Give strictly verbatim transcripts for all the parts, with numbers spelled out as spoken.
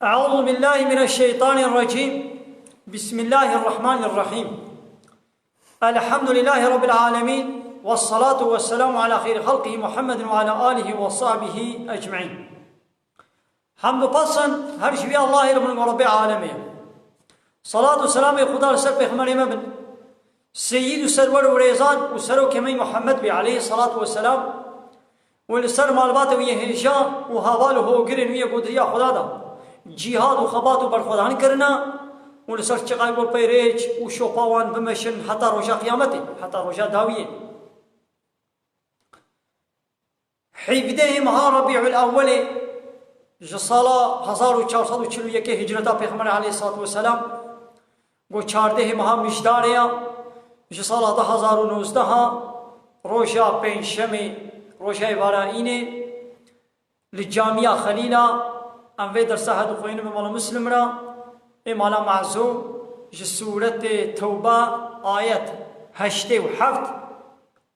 أعوذ بالله من الشيطان الرجيم. بسم الله الرحمن الرحيم. الحمد لله رب العالمين، والصلاة والسلام على خير خلقه محمد وعلى آله وصحبه أجمعين. Hamd û pes her ji vî Allahê re bin, Rebbê alemê. Salat û selamê Xuda li ser pêxemberê me bin. Seyyid û serwer û rêzan û serokê me Muhammed bê aleyhî salatu ve selam. Û li ser malbata wî yê hêja û heval û hogirên wî yê ku di riya Xuda de cîhad û xebat û berxwedan kirine û li ser çiqay ku pey rêç û şopa wan bimeşin heta roja qiyametê, heta roja dawiyê. Hevdehê meha Rebîul Ewwelê ji sala hezar û çar sed û çil û yekê hicreta Pêxemberê aleyhissalatu vesselam, ku çardehê meha Mijdarê ya, ji sala du hezar û nozdeh, roja pêncşemê, roja êvara înê, li Camiya Xelîla, em vê dersa hevdu xwênibin mala Muslim re, ê mala Mezo, ji sûretê Tewba, ayet heştê û heft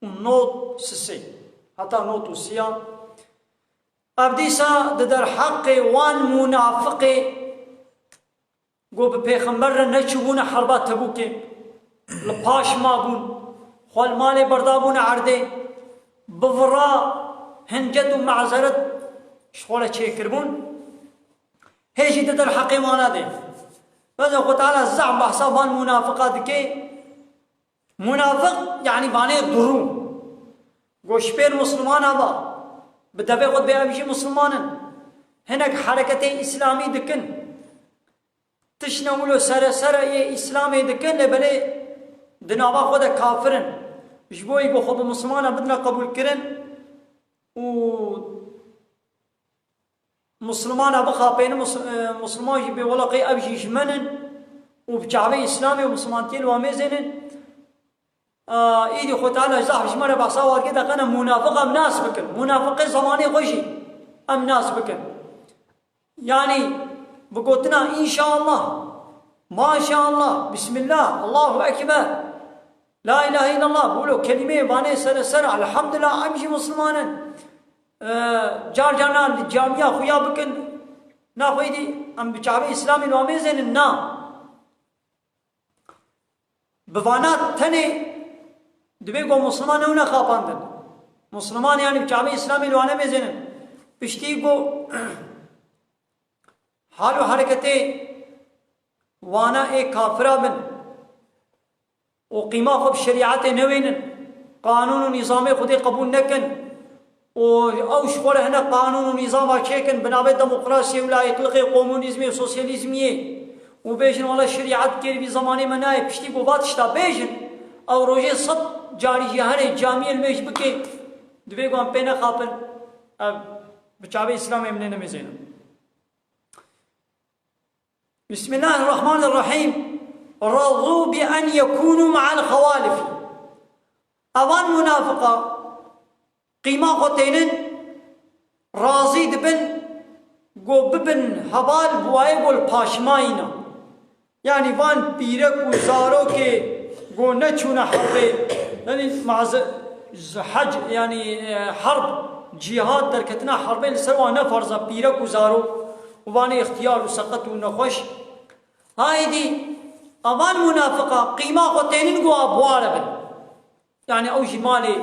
û nod sisê, heta nod û sîya. Ev dîsa di derheqê wan munafiqê ku bi pêxember re neçûbûne herba Tebûkê, li paş mabûn, xwe li malê berdabûne erdê, bi vira hincet û mazeret ji xwe re çêkiribûn. Hê jî di derheqê wana de. Bes Xwe Teala zehf behsa van munafiqa dike. Munafiq, yanî vanê durû. Goşpêr Muslimana va. Bi devê xwe dibê ev jî Musliman in. Hinek hereketê Îslamî dikin. Tiştine wilo sere sere yê Îslamê dikin, lê belê di nava xwe de kafir in. Ji bo ku xwe bi Muslimana bidine qebûlkirin û Muslimana bixapênin, mus-, e, Musliman jî bê wela qey ev jî ji min in û bi çavê Îslamê û Muslimantiyê li wan mêzênin. A, îdî Xwe Teala zehf ji me re behsa wan dike, de qene munafiq em nas bikin. Munafiqê zemanê xwe jî em nas bikin. Yanî bi gotina înşaallah, maşaallah, bismillah, Allahu ekber, la ilahe illallah, wilo kelîmeyê vanê sere sere, elhamdulillah, em jî Musliman in. E, car carna li camiya xuya bikin, naxwe îdî em bi çavê Îslamê li wan mêzênin, na. Bi vana tenê dibê ku Musliman newne xapandin. Musliman, yanî bi çavê Îslamê li wan nemêzênin. Piştî ku hal û hereketê wana ê kafira bin û qîma xwe bi şerîetê newênin, qanûn û nîzamê Xwedê qebûl nekin û ew ji xwe re hinek qanûn û nîzama çêkin, bi navê demokrasiyê û layîqlixê, komunîzmê û sosyalîzmiyê û bêjin, wela şerîet kêrî vî zemanê me nayê, piştî ku va tişta bêjin, ew rojê sed carî jî herê camiyê li mêj bike, dibê ku em pê nexapin, ev bi çavê Îslamê em lê nemêzênin. Bismillahirrahmanirrahîm. Razû bi en yekûnû me'al xewalifî. Evan munafiqa qîma xwe tênin, razî dibin ku bibin heval bi wayê ku li paşmayî ne. Yanî van pîrek û zarokê ku neçûne herbê, yanî maze-, hec, yanî, e, herb, cîhad, derketina herbê li ser wan ne ferz e, pîrek û zarok û vanê ixtiyar û seqet û nexweş. Haydî, evan munafiqa qîma xwe tênin ku a bi wa re bin. Yanî ew jî malê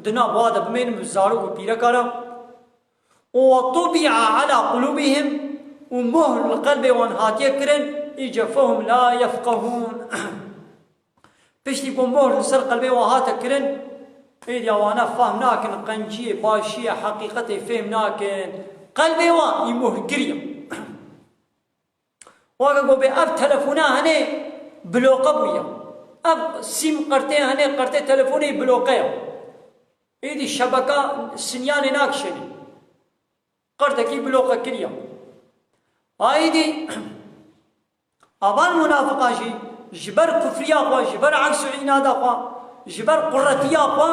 di nav wa de bimênin bi zarok û pîreka re. Û we tubi'a ala qulubihim, û mohr li qelbê wan hatiye kirin, îce fehum la yefqehûn. Piştî ku mohr li ser qelbê wan hate kirin, êdiya wana fehm nakin, qenciyê, başiyê, heqîqetê fêm nakin. Qelbê wan î mohr kiriye. Weke ku bê ev telefona hene bloqe bûye. Ev sîm qertê hene, qertê telefonê bloqe ye. Êdî şebeka sinyanê nakişêne. Qertekî bloqe kiriye. Aîdî avan munafiqan jî ji ber kufriya xwe, ji ber aks û înada xwe, ji ber quretiya xwe,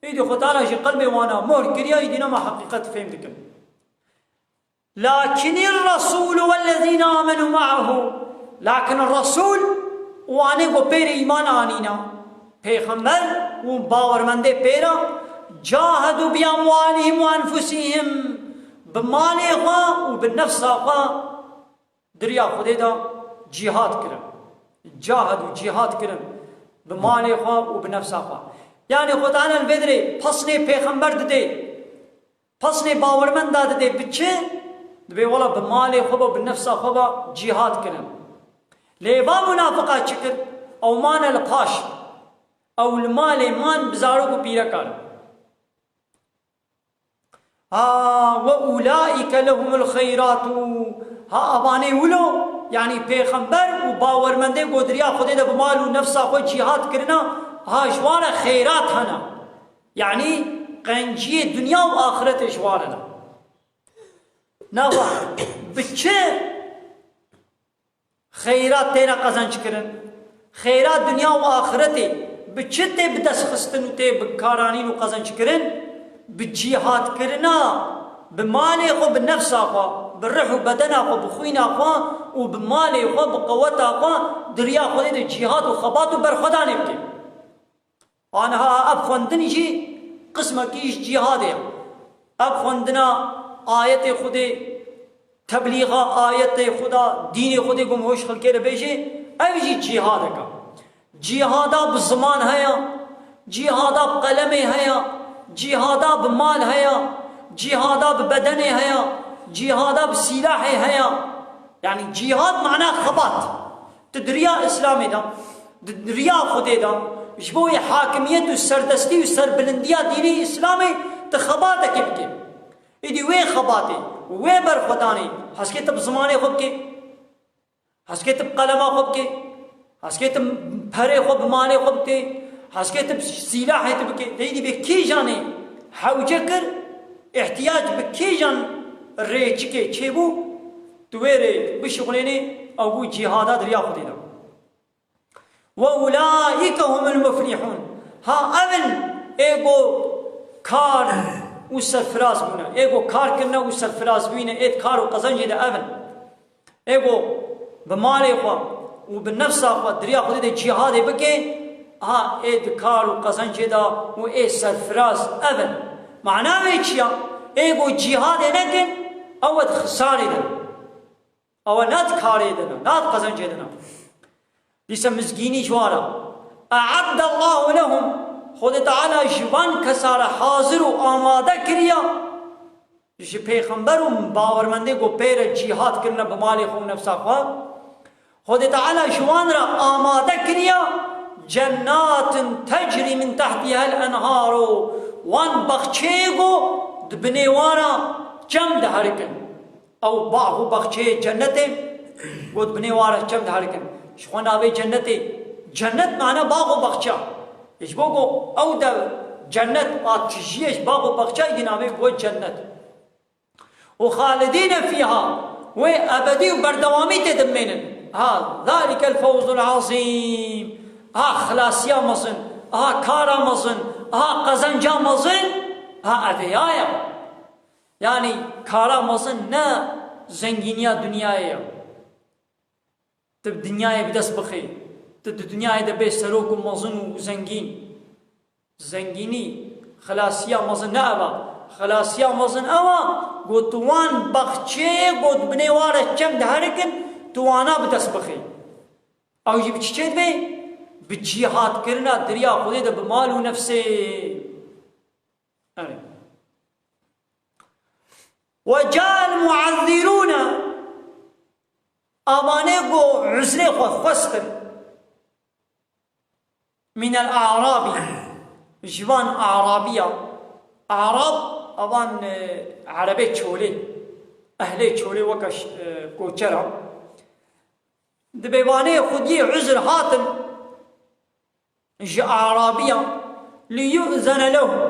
êdî Xwe Teala jî qelbê wana mohr kiriye, êdî nema heqîqet fêm dikin. Lakinir Resûl wellezîne amenû me'ahu. Lakin Resûl û wanê ku pê re îman anîne, pêxember û bawermendê pê re, cahedû bi emwalihim û enfusihim, bi malê xwe û bi nefsa xwe di riya Xwedê de cîhad kirin. Cahedû, cîhad kirin bi malê xwe û bi nefsa xwe. Yanî Xwedê Teala li vê dirê pesnê pêxember didê. Pesnê bawermenda didê bi çi? Dibê wela bi malê xwe ve, bi nefsa xwe ve cîhad kirin. Lê va munafiqa çi kir? Ew mane li paş. Ew li malê man bi zarok û pîrekan. Ha, ve ulaîke lehumul xeyratu. Ha, evanê wilo, yanî pêxember û bawermendê ku di riya Xwedê de bi mal û nefsa xwe cîhad kirina, ha, ji wan re xeyrat hene. Yanî qenciyê dinya û axiretê ji wan re ne. Nava, bi çi xeyrat têne qezenc kirin? Xeyrat dinya û axiretê bi çi tê bi dest xistin û tê bi karanîn û qezenc kirin? Bi cîhad kirina, bi malê xwe, bi nefsa xwe, bi rih û bedena xwe, bi xwîna xwe û bi malê xwe, bi qeweta xwe di riya Xwedê de cîhad û xebat û berxwedanê bike. Aniha ev xwendin jî qismekî ji cîhadê ye. Ev xwendina ayetê Xwedê, teblîxa ayetê Xweda, dînê Xwedê ku hoj xelkê re bêjê, ev jî cîhadek e. Cîhada bi ziman heye, cîhada bi qelemê heye, cîhada bi mal heye, cîhada bi bedenê heye, cîhada bi sîlahê heye. Yanî cîhad mana xebat. Tu di riya Îslamê de, di riya Xwedê de, ji bo wê hakimiyet û serdestî û serbilindiya dînê Îslamê tu xebatekê bikî. Îdî wê xebatê, wê berxwedanê, hezkê tu bi zimanê xwe bikî, hezkê tu bi qelema xwe bikî, hezkê tu bi perê xwe, bi malê xwe bikî, hezkê tu bi sîlahê tu bikî. Dê îdî bê kîjanê hewce kir, îhtiyac bi kîjan rêçikê çêbû, tu wê rê bişuxulênê, ew bû cîhada di riya Xwedê de. Ve ulaîke humul muflihûn. Ha ev in ê ku kar û serfiraz bûne. Ê ku kar kirine û serfiraz bûne, ê di kar û qezencê de ev in. Ê ku bi malê xwe û bi nefsa xwe di riya Xwedê de cîhadê bike, ha ê di kar û qezencê de û ê serfiraz ev in. Mana wê çi ya? Ê ku cîhadê nekin, ew di xisarê de. Ew ne di karê de ne, ne di qezencê de ne. Dîse mizgînî ji wan re. E'adde Allahu lehum. Xwedê Teala ji van kesa re hazir û amade kiriya. Ji pêxember û bawermendê ku pê re cîhad kirine bi malê xwe û nefsa xwe. Xwedê Teala ji wan re amade kiriya. Cennatin tecrî min tehtihel enharu. Wan baxçeyê ku di binê wan re çem diherikin. Ew bax û baxçeyê cennetê, got binê wan re çem diherikin. Ji xwe navê cennetê, cennet mane bax û baxça. Ji bo ku ew de cennet a tijiyê ji bax û baxça yî navê got cennet. Û xalidîne fîha, wê ebedî û berdewamî tê dimênin. Ha, zalikel fewzul azîm. Ha, xilasiya mezin. Ha, kara mezin. Ha, qezenca mezin. Ha, ev ya ye. Yanî kara mezin ne zengîniya dinyayê ye. Tu bi dinyayê bi dest bixî. Tu di dinyayê de bê serok û mezin û zengîn. Zengînî, xilasiya mezin ne ev e. Xilasiya mezin ew e, got tu wan baxçeyê got binê wan re çem diherikin, tu wana bi dest bixî. Ew jî bi çi çê dibe? Bi cîhadkirina di riya Xwedê de bi mal û nefsê. Erê. Ve ca'el mu'ezzirûne, avanê ku uzrê xwe xwestin, minel a'rabî, ji van a'rabiya, a'rab, avan, e, erebê çolê, ehlê çolê weke ş-, e, koçera, di bêvanê xwediyê uzr hatin, ji Arabiya, li yu'zene lehum,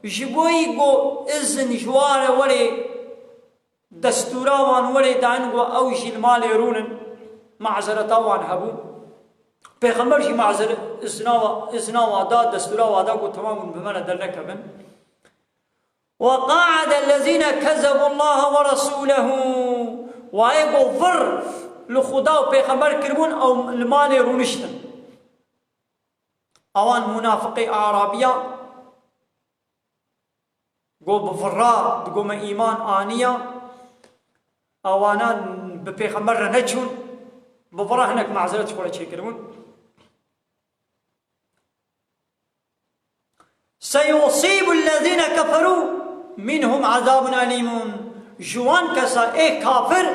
ji bo yî ku izin ji wan re were, destûra wan were dayîn ku ew jî li malê rûnin, mazereta wan hebû. Pêxember jî mazer-, izna wa, izna wa da, destûra wa da ku temam hûn bi me re dernekevin. Ve qa'ede lezîne kezebullaha ve resûlehu. Wayê ku vir li Xuda û Pêxember kiribûn, ew li malê rûniştin. Ewan munafiqê Arabiya, go bi vira digo me îman aniya. Ewana bi pêxember re neçûn, bi vira hinek mazeret ji xwe re çêkiribûn. Seyusîbu ellezîne keferû minhum azabun elîmun. Ji wan kesa ê kafir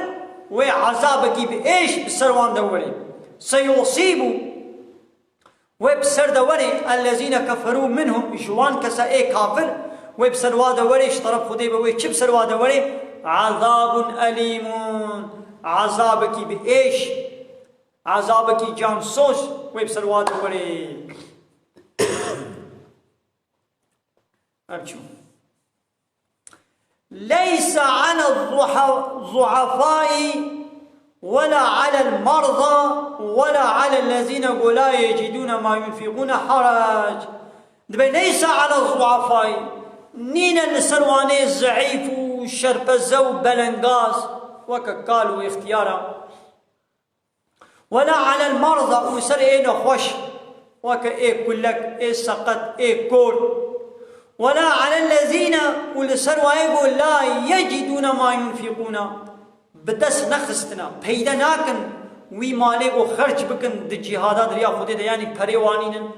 wê azabekî bi êş bi ser wan de werê. Seyusîbu Wê bi ser de werê, ellezîne keferû minhum, ji wan kesa ê kafir, wê bi ser wa de werê, ji teref Xwedê be wê çi bi ser wa de werê? Azabun elîmun, azabekî bi êş, azabekî cansoz wê bi ser wa de werê. Ev çû. Leysa alel zuha-, zuhafai wela alel marza wela alellezîne go la yecîdûne ma yunfîqûne harac. Dibê leysa alel zuhafai, nîne li ser wanê zeîf û şerpeze û belengaz, weke kal û ixtiyara. Wela alel marza û ser ê nexweş, weke ê kulek, ê seqet, ê kor. Wela alellezîne û li ser wayê go la yecîdûne ma yunfîqûne, bi dest nexistine, peyde nakin wî malê go xerç bikin di cîhada di riya Xwedê de, yanî perê wan nînin,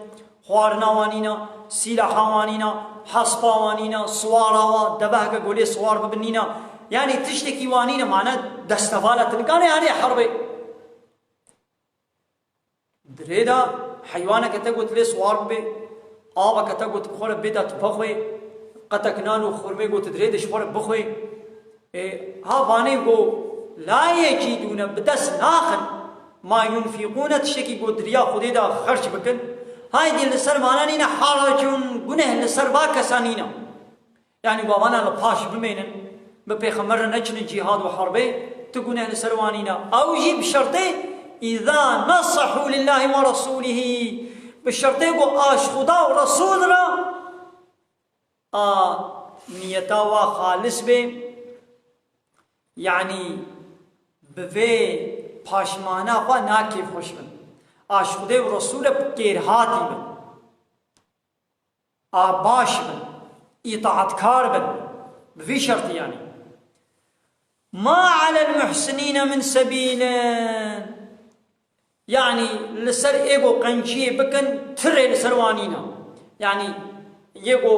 xwarina wan nîne, sîlaha wan nîne, hespa wan nîne, siwara wa, deveheke go lê siwar bibin nîne. Yanî tiştekî wan nîne, mane destevala tu nikane anê herbê. Di rê de heywaneke te got lê siwar bibê, aveke te got bi xwe re bê de tu bixwê, qetek nan û xurmê got di rê de ji xwe re bixwê. Ê, ha vanê go la yecîdûne, bi dest naxin, ma yunfîqûne, tiştekî go di riya Xwedê de xerç bikin. Haydî li ser vana nîne haracun, guneh li ser va kesa nîne. Yanî go vana li paş bimênin, bi pêxember re neçinin cîhad û herbê, tu guneh li ser wan nîne. Ew jî bi şertê, îza nesehû lillahî we resûlihî, bi şertê go a ji Xuda û Resûl re a niyeta wa xalis bê, yanî bi vê paşmana xwe nakêfxweş bin. A ji Xwedê û Resûl re bi kêrhatî bin. A baş bin, îtaatkar bin, bi vî şertî yanî. Ma alel muhsinîne min sebîlin. Yanî li ser ê go qenciyê bikin, tirê li ser wan nîne. Yanî yê go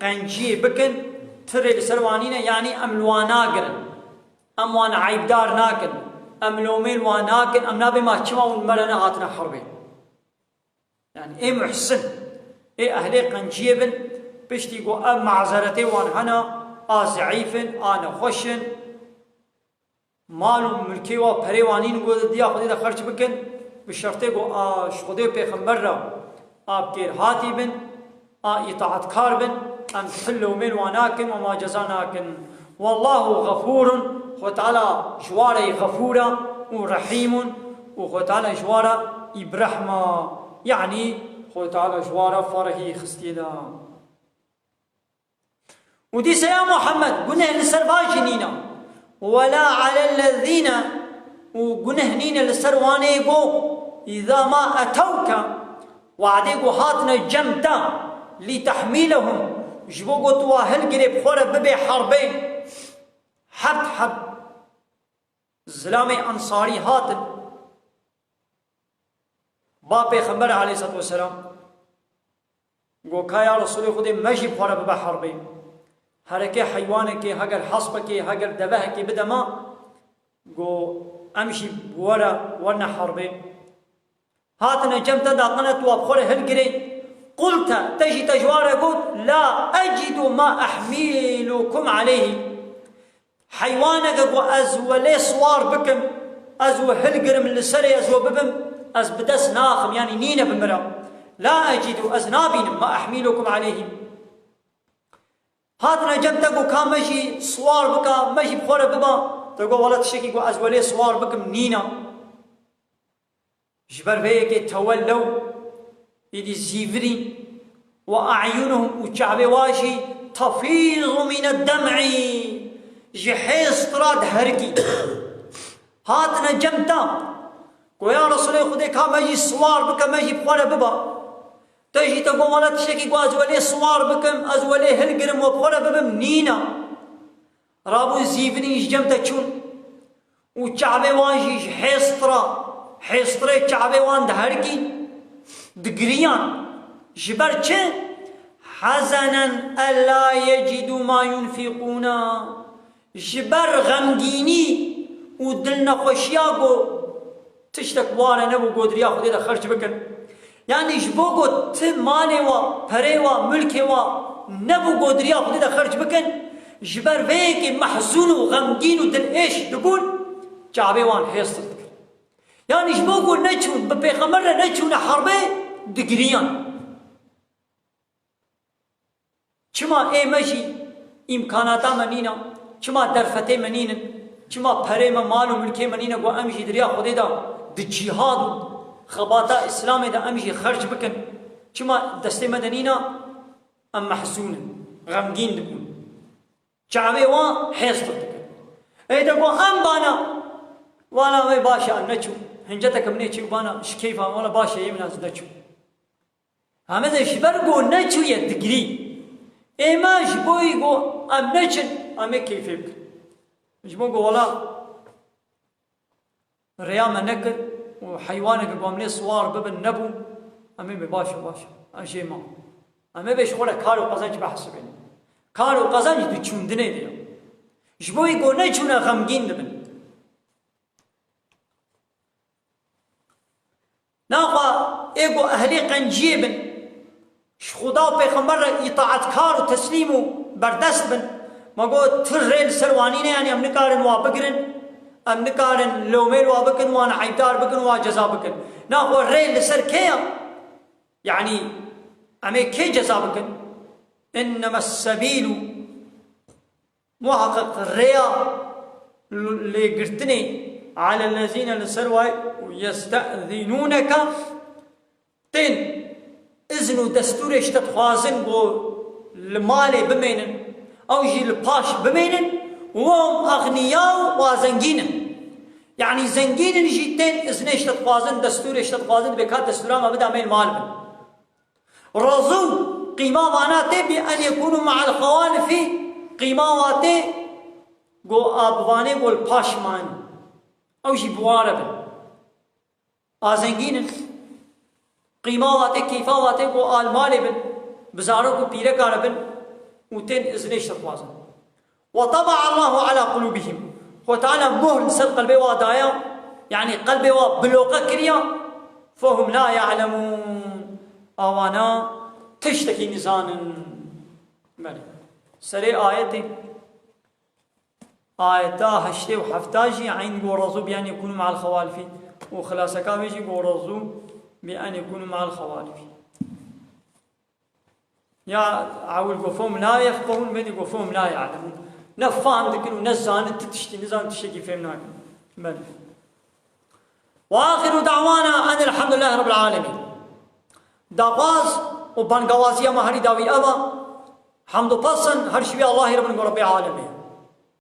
qenciyê bikin, tirê li ser wan nîne, yanî em li wan nagirin. Em wan eybdar nakin. Em lomê li wan nakin, em nabê ma çima hûn li me re nehatine herbê. Yanî ê muhsin, ê ehlê qenciyê bin, piştî ku ev mazeretê wan hene, a zeîf in, a nexweş in, mal û milkê wa, perê wan nîn ku di diya Xwedê de xerç bikin, bi şertê ku a ji Xwedê û Pêxember re a bi kêrhatî bin, a îtaatkar bin, em ti lewmê li wan nakin û ma ceza nakin. Wallahu xefûrun, Xwe Teala ji wa re yê xefûr e û rehîm in û Xwe Teala ji wa re î bi rehm e, yanî Xwe Teala ji wa re ferehî xistiye de. Û dîsa ya Muhammed, guneh li ser va jî nîne. Wela alellezîne, û guneh nîne li ser wanê go, îza ma etewke, wadê go hatine cem te, lî tehmîlehum, ji bo go tu wa hilgirê bi xwe re bibê herbê. Heft heb zilamê ensarî hatin. Ba Pêxember aleyhisselatu vesselam go, ka ya Resulê Xwedê, me jî bi xwe re bibe herbê. Hereke heywanekê, heger hespekê, heger devehekê bide me, go, em jî bi we re werne herbê. Hatine cem te, daqine tu wa bi xwe re hilgirê. Qulte, te jî te ji wan re got, la ecidu ma ehmîlukum aleyhî. Heywaneke ku ez we lê siwar bikim, ez we hilgirim li serê, ez we bibim, ez bi dest naxim, yanî nîne bi min re. La ecidu, ez nabînim, ma ehmîlukum aleyhî. Hatine cem te ku ka me jî siwar bika, me jî bi xwe re biba, te got, wele tiştekî ku ez we lê siwar bikim nîne. Ji ber vê yekê tewellew, êdî zîvirîn, we e'yunuhum, û çavê wa jî tefîzu mîne dem'î, ji hêz tira diherikî. Hatine cem te, go ya Resulê Xwedê, ka me jî siwar bike, me jî bi xwe re biba. Te jî te got, wele tiştekî ku ez welê siwar bikim, ez welê hilgirim, we bi xwe re bibim, nîne. Rabûn zîvinî ji cem te çûn. û çavê wan jî ji hêstra, hêstrê çavê wan diherikî, digiriyan. Ji ber çi? Hezenen ella yecîdû ma yunfîqûna. Ji ber xemgînî û dilnexweşiya ku tiştek ware nebû godiriya Xwedê de xerc bikin. Yanî ji bo ku ti malê wa, perê wa, milkê wa nebû godiriya Xwedê de xerc bikin, ji ber vê yekê mehzûn û xemgîn û dilêş dibûn, çavê wan hêstir dikir. Yanî ji bo ku neçûn, bi pêxember re neçûne herbê, digiriyan. Çima ê me jî îmkanata me nîne, çima derfetê me nînin, çima perê me, mal û milkê me nîne ku em jî di riya Xwedê de di cîhad û xebata Îslamê de em jî xerc bikin? Çima destê me de nîne? Em mehzûn in, xemgîn dibûn. Çavê wan hêstir dikin. Ê de ku em bana, wala me baş e, em neçû. Hinceteke min ê çi bana, ji keyfa wala baş e, yê min ez neçû. Heme de ji ber ku neçûye digirî. Ê me ji bo yî ku em neçin, em ê keyfê bikin. Ji bo ku wala rêya me nekir û heywaneke ku em lê siwar bibin nebû, em ê bê baş e, baş e. Em jê ma. Em ê bê ji xwe re kar û qezenc behsibin. Kar û qezenc di çûndinê de ye. Ji bo yî ku neçûne xemgîn dibin. Naxwe ê ku ehlê qenciyê bin, ji Xuda û Pêxember re îtaatkar û teslîm û berdest bin, me got, tu rê li ser wan nîne, yanî em nikarin wa bigirin, em nikarin lewmê li wa bikin, wan eybdar bikin, wa ceza bikin. Naxwe rê li ser kê ye? Yanî em ê kê ceza bikin? Inneme sebîlu Muheqeq rêya lêgirtinê alellezîne li ser wayê û yestezînûneke tên izn û destûrê ji te dixwazin ku li malê bimênin, ew jî li paş bimênin, wahum exniya û wa zengîn in. Yanî zengîn in jî tên iznê ji te dixwazin, destûrê ji te dixwazin, dibê ka destûra me bide em ê li mal bin. Razû qîma vana tê bi en yekûnû me'al xewalifî, qîma wa tê go a bi vanê go li paş man. Ew jî bi wan re bin. A zengîn in. Qîma wa tê, keyfa wa tê go a li malê bin. Bi zarok û pîreka re bin û tên iznê ji te dixwazin. Ve taba Allahu ala qulubihim. Xwe Teala muhr li ser qelbê wa daya, yanî qelbê wa bloke kiriya. Fehum la ya'lemun. Awana tiştekî nizanin. Belê. Serê ayetê, ayeta heştê û hefta jî eyn go razû bi en yekûnû me'al xewalifî. Û xilaseka wê jî go razû bi en yekûnû me'al xewalifî. Ya ewil go fehum la yefqehûn, bêdî go fehum la ya'lemûn. Ne fam dikin û ne zanin, ti tiştî nizanin, tiştekî fêm nakin. Belê. Ve axiru da'wana enilhamdulillahî rabbil alemin. Daxwaz û bangawaziya me herî dawî ev e. Hemd û pes in her ji wî Allahî re bin go Rebbê alemê.